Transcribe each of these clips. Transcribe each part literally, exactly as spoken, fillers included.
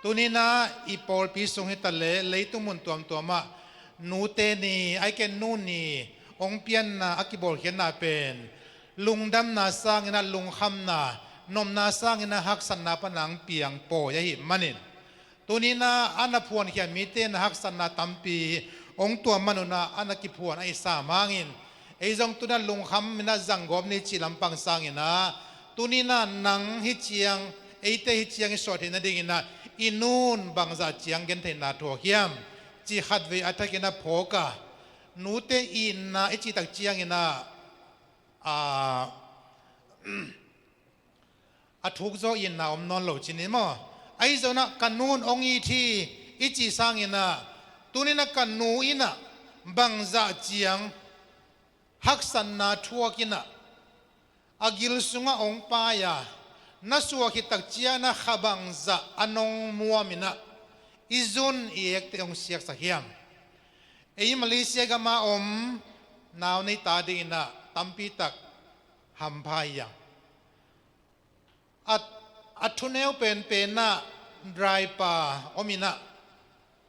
Tuninah i pawlpi sung hitaleh leitung mun tuamtuamah nute ni, aike nu ni hong pianna a kibawlkhiatna pen lungdamna sanginah lungkhamna, nopna sanginah haksatna panang piang pawi ahi manin, tuninah a na phuankhia mite na haksatna tampi hong tuam manunah a na kiphuan ahi sam hangin, ei zong tunah lungkham inah zanggawp ni cih lampang sanginah, tuninah nang hi ciang, eite hi ciang i suah theih nadinginah i nun bangzah ciang gentheihna thuak hiam cih khatvei a thakinah phawk a, nute itna i cihtak cianginah, a, a thukzaw itna om nawn lo ci ni maw? Ahi zonah ka nun hong it hi i cih sanginah, tuninah ka nu inah bangzah ciang haksatna thuak inah a gil sungah hong pai a, na suah khittak cianginah kha bangzah a nong muam inah i zun i ekte hong siaksak hiam? Ei Malaysia gama om nau nei ta dinginah tampitak hampha hiang. A, a thuneu penpenah driver om inah,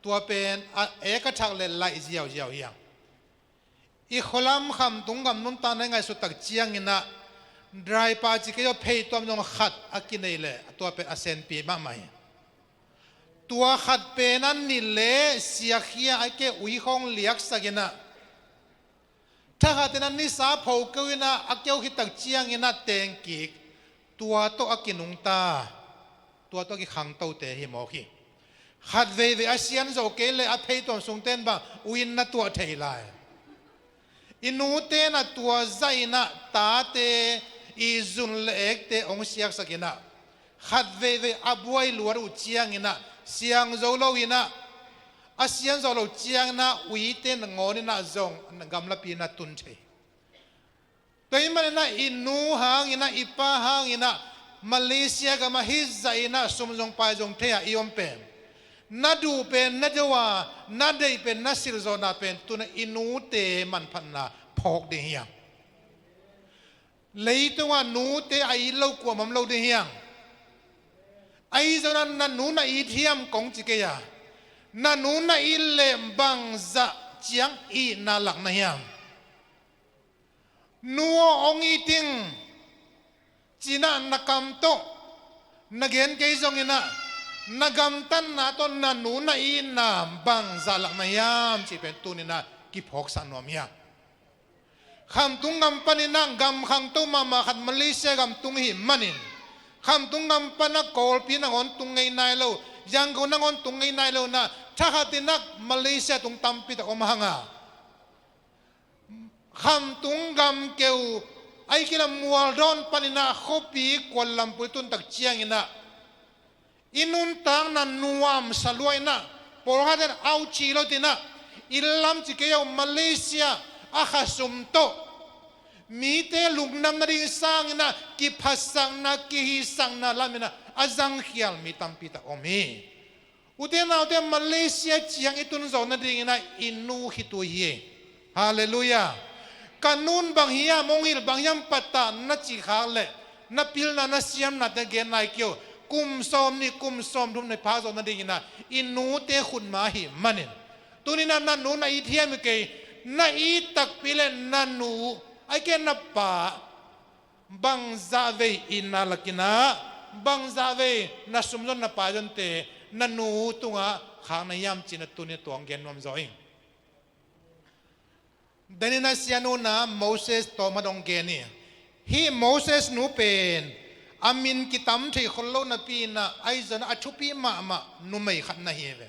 tua pen a ek a thak le laih ziauziau hiang. I khualam Khamtung gam nuntakna i ngaihsuttak cianginah driver ci kei aw, pheituam zong khat a kinei leh tua pen a senpi mahmah hi. Tua khat pen a nih leh siakhia, aike ui khawng liaksak inah, thakhat inah nisa pho keu inah a keu khittak cianginah tengkik, tua tawh a kinungta, tua tawh a kikhangtote hi mawk hi. Khat veivei a sian zo kei leh a pheituam sungten bang ui in na tuah thei lai. I nute na tua zah inah tate i zun le ekte hong siaksak inah, khat veivei a buai luat uh cianginah siang zo lo inah, a sian zo lo cianginah uite nangawn inah zong gamlapi na tun thei. Tua ahih maninah i nu hanginah i pa hanginah Malaysia gamah hih zah inah sum zong pai zong thei a i om pen, na duh pen na do a, na deih pen na silh zawhna pen tunah i nute manphatna phawk ding hiam? Leitungah nute a it lo kuamah om lo ding hiam? Ahi zonah na nu na it hiam kong ci kei a, na nu na it leh bangzah ciang itna lakna hiam? Nu aw, hong it ing ci-inah na kam tawh na gen kei zonginah, na gamtatna tawh na nu na itna bangzah lakna hiam cih pen tuninah kiphawksak nuam hiam? Khamtung gam paninah gam khangto mahmah khat Malaysia gam tung i hih manin, Khamtung gam panah Kawlpi nangawn tung ngei nai lo, Yangon nangawn tung ngei nai lo inah, thakhat inah Malaysia tung tampi tak om hang a, Khamtung gam keu, aike lah Mualdawn paninah khuapi Kuala Lumpur i tuntak cianginah i nuntakna nuamsa lua inah, pawlkhat in auci lo tinah, i lam ci kei aw, Malaysia a khasum tawh mite lungdam nading sanginah kiphatsakna, kihisakna laminah a zangkhial mi tampi tak om hi. Ute naute, Malaysia ciang i tun zawh nadinginah i nu khitui hi. Halleluiah. Ka nun bang hiam hong hilh, bang hiam patah na cih khak leh, na pilna na siamnate gen nai kei aw. Kum sawm nih, kum sawm thum na phak zawh nadinginah i nute khutma ahih manin, tuninah na nu na it hiam hi kei, na it takpi leh na nu, aike na pa, bangzah vei itna lakinah, bangzah vei na sumzon na paizonte na nu tungah khak na hiam cih na tuninah tua hong gen nuam zaw ing. Daninah sianu na Moses tawmah dong gen hi. Hih Moses nu pen a min kitam theih khol lo napi inah, ahi zonah a thupi mahmah numei khat na hi ve.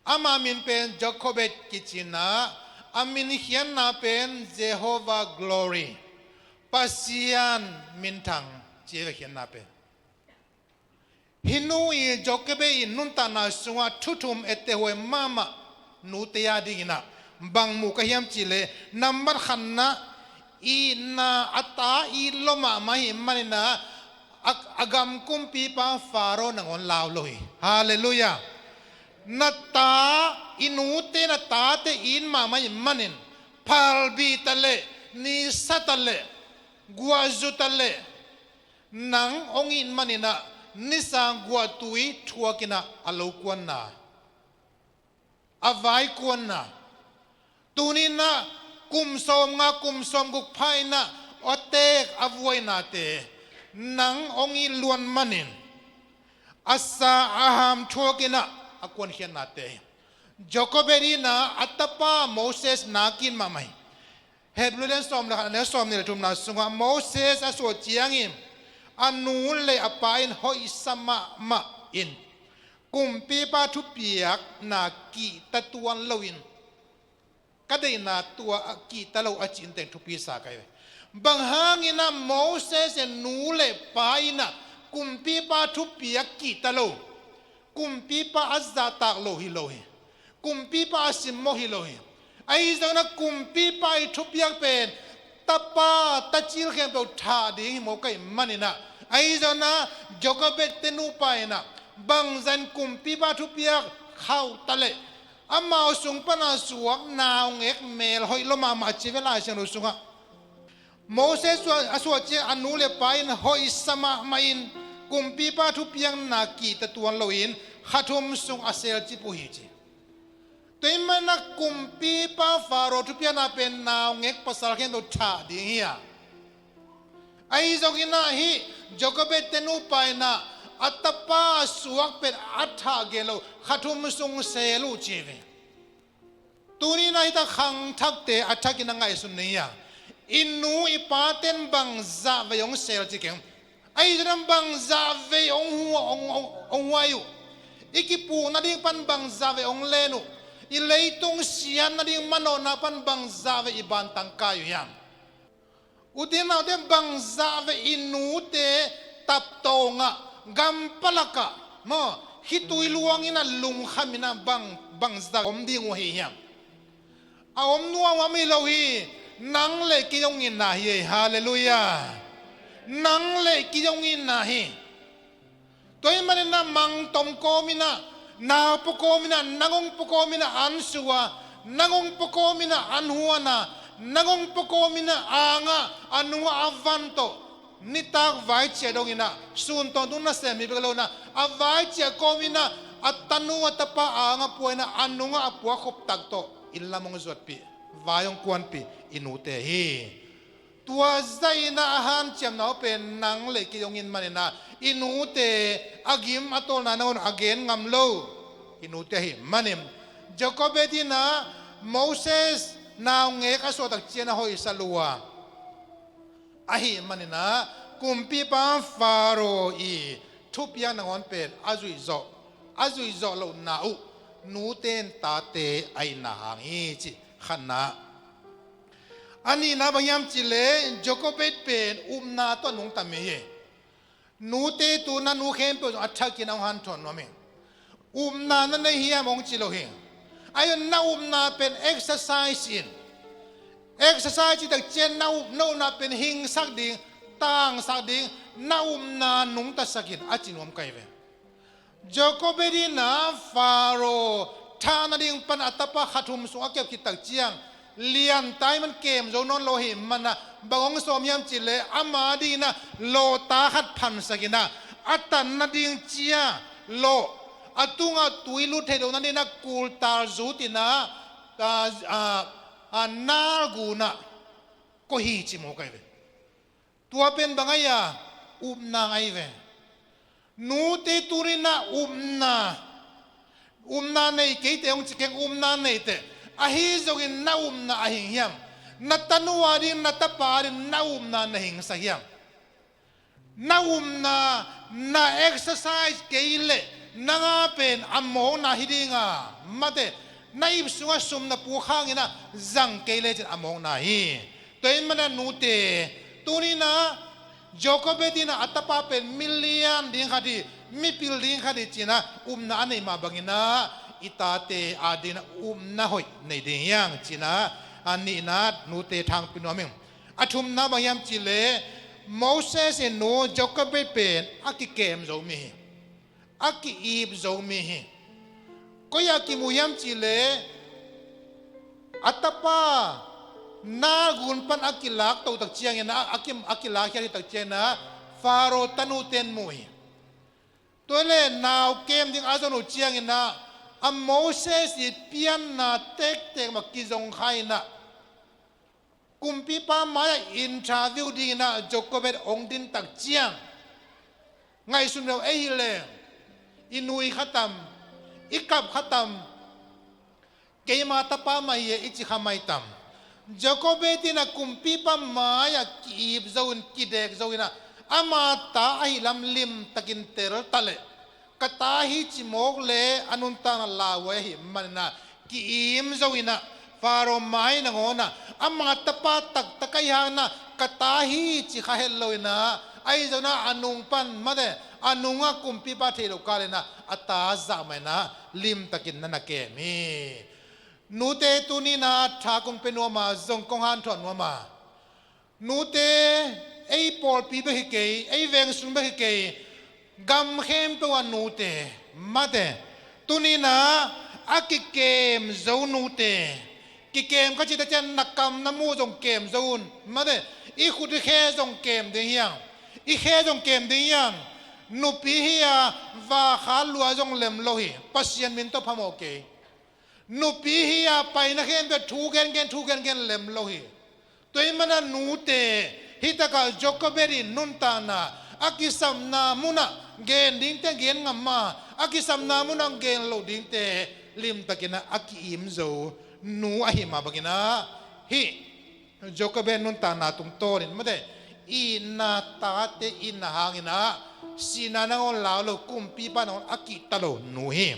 Ama min pen Jochebed kici inah, a min khiatna pen Jehovah Glory, Pasian minthang ci hi ve khiatna pen. Hih nu i Jochebed i nuntakna sungah thu thum etteh huai mahmah nute a dinginah, bang mu ka hiam cih leh, nambat khatnah, itna, a ta it lo mahmah ahih maninah a, a gam kumpipa Faro nangawn lau lo hi. Halleluiah. Na ta, i nute na tate it mahmah ahih manin, phalbi taleh, nisa taleh, guahzu taleh, nang hong it maninah nisang guahtui thuakin ah a lo kuanna, a vai kuanna, tuni-in ah kum sawmnga, kum sawmguk pha-in ah a teek a vuainate nang hong it luat manin a sa a ham thuakin ah a kuankhiatnate hi. Jokebed in ah a tapa Moses na kik mahmah hi. Hebru lian sawm le khat, a neu sawmnih le thumna sungah Moses a suah ciangin a nu le a pa in hoihsa mahmah in kumpipa thupiakna kihta tuan loin ka deihna tua a kihta lo a cih teng thupi sa ka hi ve. Bang hangin ah Moses in nu le pa in ah kumpipa thupiak kihta lo, kumpipa a zahtak lo hi lo hi. Kumpipa a simmawh hi lo hi. Ahi zongin ah kumpipa i thupiak pen tapa tacil khempeuh thah ding hi mawk ahih manin ah, ahi zongin ah Jokebed te nupa in ah bangzah in kumpipa thupiak khauh ta leh amau sung pan a suak naungek mel hoih lua mahmah ci ve Lai Siangtho sungah. Moses suah, a suah ciang a nu le pa in hoihsa mahmah in kumpipa thupiakna kihta tuan loin kha thum sung a selcip uh hi ci. Tua ahih manin ah kumpipa Faro thupiakna pen naungek pasal khempeuh thah ding hi a, ahi zongin ah hih Jokebed te nupa in ah a tapa suak pen a thah gen lo, kha thum sung sel uh ci ve. Tuni-in ah hih tak khangthakte a thakin a ngaihsun ni a, i nu i pate'n bangzah vei hong sel ci keng. Ahi zongin ah bangzah vei hong hua, hong, hong, hong huai uh. I kipuk nading pan bangzah vei hong len uh. I leitung siat nading manawhna pan bangzah vei i bantang kai uh hiam? U te nau te, bangzah vei i nute taptawng ah, gampalak ah maw, khitui luang in ah lungkham in ah bang, bangzah om ding uh ahi hiam? A om nuam uh om hi lo hi. Nang le kei hong itna hi ei. Halleluiah. Nang le kei hong itna hi. Tua ahih manin ah mangtom kawmin ah, nau pua kawmin ah, nang hong pua kawmin ah an su a, nang hong pua kawmin ah an huan a, nang hong pua kawmin ah ang ah a nu ah a van tawh nitak vaiciah dongin ah, sun tawntung nasem hi bek lo in ah, a vaiciah kawmin ah a tanu a tapa ang ah pua in ah a nung ah a puak khop tak tawh inn lam hong zuatpih, vai hong kuanpih i nute hi. Tua zah in ah a hanciamna uh pen nang le kei hong it manin ah i nute a gim a tawlna nangawn a gen ngam lo i nute ahih manin, Jokebed in ah Moses naungek a suah tak ciang a hoihsa lua ahih manin ah kumpipa Faro i thupiak nangawn pen a zuih zawh, a zuih zawh lohna uh nute'n tate a itna hang hi ci. Khatna. A nihna bang hiam cih leh Jokebed pen upna tawh nungta mi hi. Nute, tu-in ah nu khempeuh zong a thakin ah hong hanthawn nuam hi. Upna na nei hiam hong ci lo hi. Ahi zongin na upna pen exercise in. Exercise cih tak ciang na up, na upna pen hingsak ding, tangsak ding, na upna nungtasak in a ci nuam ka hi ve. Jokebed in ah Faro thah nading pan a tapa kha thum sung a kep khit tak ciang lianta ahih man kem zo nawn lo ahih manin ah bang hong sawm hiam cih leh ama dingin ah lawhta khat phansak in ah a tan nading cia lawh, a tungah tui lut theih loh nadingin ah kultal zut in ah, a, a, a, Nail gun ah koih hi ci mawk ahi ve. Tua pen bang ahi a, upna ahi ve. Nute, tuni-in ah upna, upna nei kei teh hong ci keng, upna nei teh. Ahi zongin na upna a hing hiam? Na tanu a ding, na tapa a ding na upna na hingsak hiam? Na upna na exercise kei leh nang a pen a mawkna hi ding a, mate, na ip sungah sum na puk hangin ah zang kei lecin a mawkna hi. Tua ahih manin ah nute, tuni-in ah Jokebed in ah a tapa pen milian ding khat hi, mipil ding khat hi ci-in ah upna a neih mah bangin ah i tate a dingin ah upna hoih nei ding hi hang ci-in ah, a nihna nute thangpi nuam ing. A thumna bang hiam cih leh Moses in nu Jokebed pen a kikem zo mi hi. A ki-ip zo mi hi. Koi-ah kimu hiam cih leh a tapa Nail gun pan a kilak to tak ciangin ah, a ki, a kilak khiat hi tak ciangin ah Faro tanute'n mu hi. Tua le nau kem ding a zon uh ciangin ah, a Moses i pianna tektek mah kizong kha in ah, kumpipa mai-ah interview dingin ah Jokebed hong din tak ciang, ngaihsun lo ei hi leng, i nui kha tam, i kap kha tam, keima tapa mah hi e i ci kha mai tam. Jokebed in ah kumpipa mai-ah ki-ip zo in, kidek zo in ah, ama ta ahi lam limtakin tel ta leh, ka ta hi ci mawk le a nuntakna lauhuai ahi manin ah, ki-im zo in ah, Faro mai nangawn ah, ama tapa taktak ahi hangin ah, ka ta hi ci kha het lo in ah, ahi zongin ah a nung pan mate, a nungah kumpipa thei lo kal in ah, a ta zah mah in ah, limtakin na na kem hi. Nute, tuni-in ah tha kong pia nuam a, zong kong hanthawn nuam a. Nute, ei pawlpi bek hi kei, ei veng sung bek hi kei, gam khempeuh ah nute, mate, tuni-in ah a kikem zo nute, kikem ka cih tak ciang na kam na muh zong kem zo un, mate, i khut i khe zong kem ding hi hang, i khe zong kem ding hi hang. Nupi hi-a vakhat lua zong lem lo hi, Pasian min tawh phamawh kei. Nupi hi-a paina khempeuh thu gengen, thu gengen lem lo hi. Tua ahih manin ah nute, hih takah Jokebed in nuntakna, a kisapna munah gen dingte gen ngam a, a kisapna munah gen loh dingte limtakin ah a ki-im zo nu ahih mah bangin ah, hih Jokebed nuntakna tungtawnin, mate, itna tate itna hangin ah, sihna nangawn lau lo, kumpipa nangawn a kihta lo nu hi.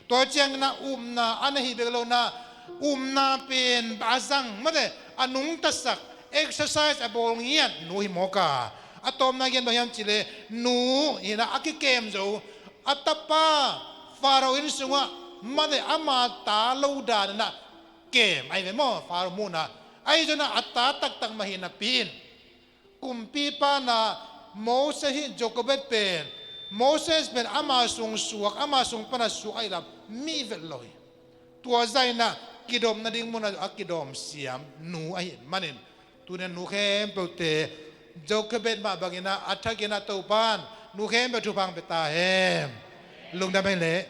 Tua ciangin ah upna a na hi bek lo in ah, upna pen a zang, mate, a nungtasak, exercise a bawl ngiat nu hi mawk a. A tawpna gen bang hiam cih leh, nu hi-in ah a kikem zo, a tapa Faro inn sungah, mate, ama ta lo danin ah kem ahi ve maw, Faro muhna. Ahi zongin ah a ta taktak mah hi napi in, kumpipa in ah Moses hi, Jokebed pen, Moses pen ama sung suak, ama sung pan a suak ahi lam mi vet lo hi. Tua zah in ah kidawm nading munah a kidawm siam nu ahih manin, tuni-in ah nu khempeuhte Jokebed mah bangin ah a thakin ah Topa'n nu khempeuh thupha hong pia ta hen. Lungdam ei leh.